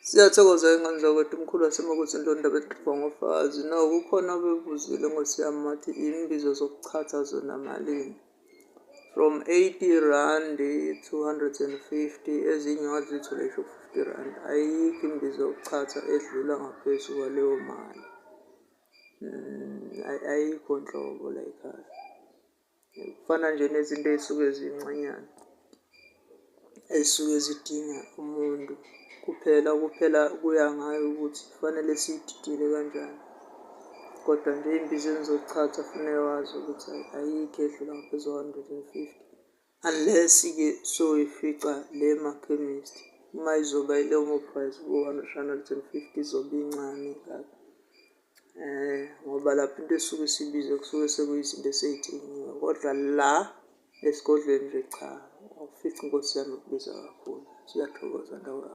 Siyathokoza ingane zakwethu, umkhulu waseMakuthini Ndaba eqhuba ngofakazi. No, kukhona obebuzile nkosi yami, wathi imbiza zokuchatha zona malini? From R80, 250, ezinye wazithola ngisho R50. Ayikho imbiza yokuchatha edlula ngaphezu kwaleyo mali. Ayikho nhlobo la ekhaya. Kufana nje nezinto ey'suke zincanyana, ey'suke zidinga umuntu kuphela kuphela kuya ngayo ukuthi kufanele siyididiyele kanjani. Kodwa nje ey'mbizeni zokuchatha funeka wazi ukuthi ayikho edlula ngaphezu kwa-150, unless-ke soyifica le emakhemisi. Uma izoba yileyo price ko-150, izobe incane kabi. Ngoba lapho into esuke isibiza kusuke sekuyizinto esey'thengiwe, kodwa la esigodlweni nje cha, awufici nkosi yami kubiza kakhulu. Siyathokoza ndawo.